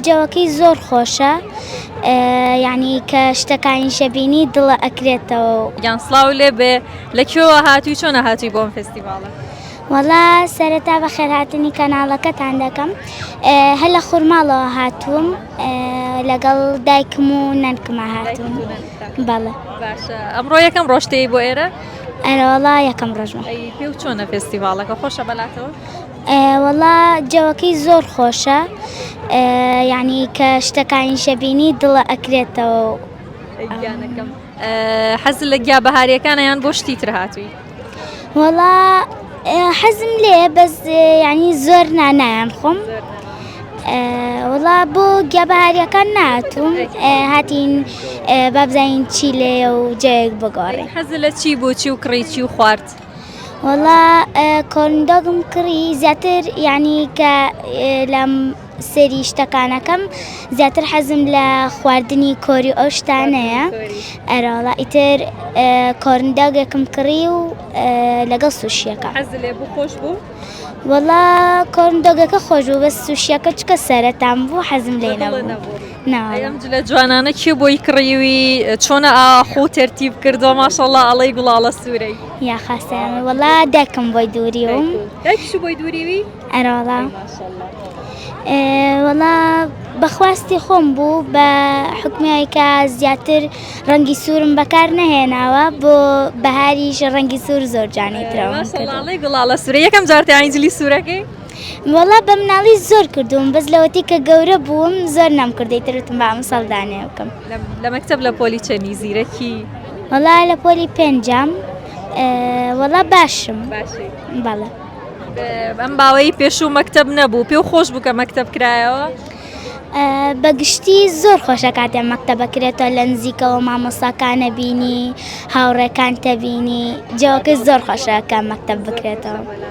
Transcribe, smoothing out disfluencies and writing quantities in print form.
جەوەکەی زۆر خۆشە یعنی کە شتەکانیشە بینی دڵە ئەکرێتەوە. گیان سڵاو لێ بێ لە کوێوە هاتووی چۆنە هاتووی بۆ ئەم فێستیڤاڵە؟ وەڵا سەرەتا بەخێرهاتنی کەناڵەکەتان دەکەم هەر لە خورماڵەوە هاتووم لەگەڵ دایکم و نەنکمە هاتووم بەڵێ. باشە ئەمڕۆ یەکەم ڕۆژ تێی بۆ ئێرە؟ ئەرەوەڵا یەکەم ڕۆژمە. ئەی پێو چۆنە فێستیڤاڵەکە خۆشە بەلاتەوە؟ وەڵا جەوەکەی زۆر خۆشە یعنی کە شتەکانیشە بینی دڵە ئەکرێتەوە. گیانەکەم حەز لە گیا بەهاریەکانە یان بۆ شتی تر هاتووی؟ وەڵا حەزم لێ بەس یعنی زۆر نانایان خۆم وەڵا بۆ گیا بەهاریەکان ناتوم هاتین بابزانین چی لێیە و جێیەک بگۆڕین. حەز لە چی بۆ چی و کڕی چی و خوارد؟ وەڵا کۆرندۆگم کڕی زیاتر یعنی کە لە سەیری شتەکانەکەم زیاتر حەزم لە خواردنی کۆری و ئەو شتانەیە ئەرەوەڵا ئیتر کۆرندۆگێکم کڕی و لەگەڵ سوشیەکە. حەز لێ بوو خۆش بوو؟ وەڵا کۆرندۆگەکە خۆش بوو بەس سوشیەکە چکە سەرەتام بوو حەزم لێ نەبوو. ئەی ئەم جلە جوانانە کێ بۆی کڕیوی چۆنە ئاوا خۆ تەرتیب کردووە ماشەڵڵا ئەڵێی گوڵاڵە سوورەی. یاخوا سەلامەت وەڵا دایکم بۆی دووریوم. دایکیشت بۆی دووریوی؟ ئەرەوەڵا وەڵا بەخواستی خۆم بوو بە حکومی کە زیاتر ڕەنگی سوورم بەکار نەهێناوە بۆ بەهاریش ڕەنگی سوور زۆر جوانی ترەوە گوڵاڵە سوورە یەکەم جارتیانی جلی سوورەکەی وەڵا بە مناڵی زۆر کردوم بەس لەوەتی کە گەورە بووم زۆر نام کردی ترتم بە ئەمساڵ دانێ بکەم لە مەکتب لە پۆلی چەنی زیرەکی وەڵا لە پۆلی پێنجام وەڵا باشم بەڵێ ئەم باوەی پێشوو مەکتەب نەبوو پێو خۆش بوو کە مەکتەب کرایەوە؟ بە گشتی زۆر خۆشە کاتێ مەکتەبە کرێتەوە لە نزیکەوە مامۆستاکانە بینی هاوڕێکانتە بینی جەوەکە زۆر خۆشە کە مەکتەب بکرێتەوە.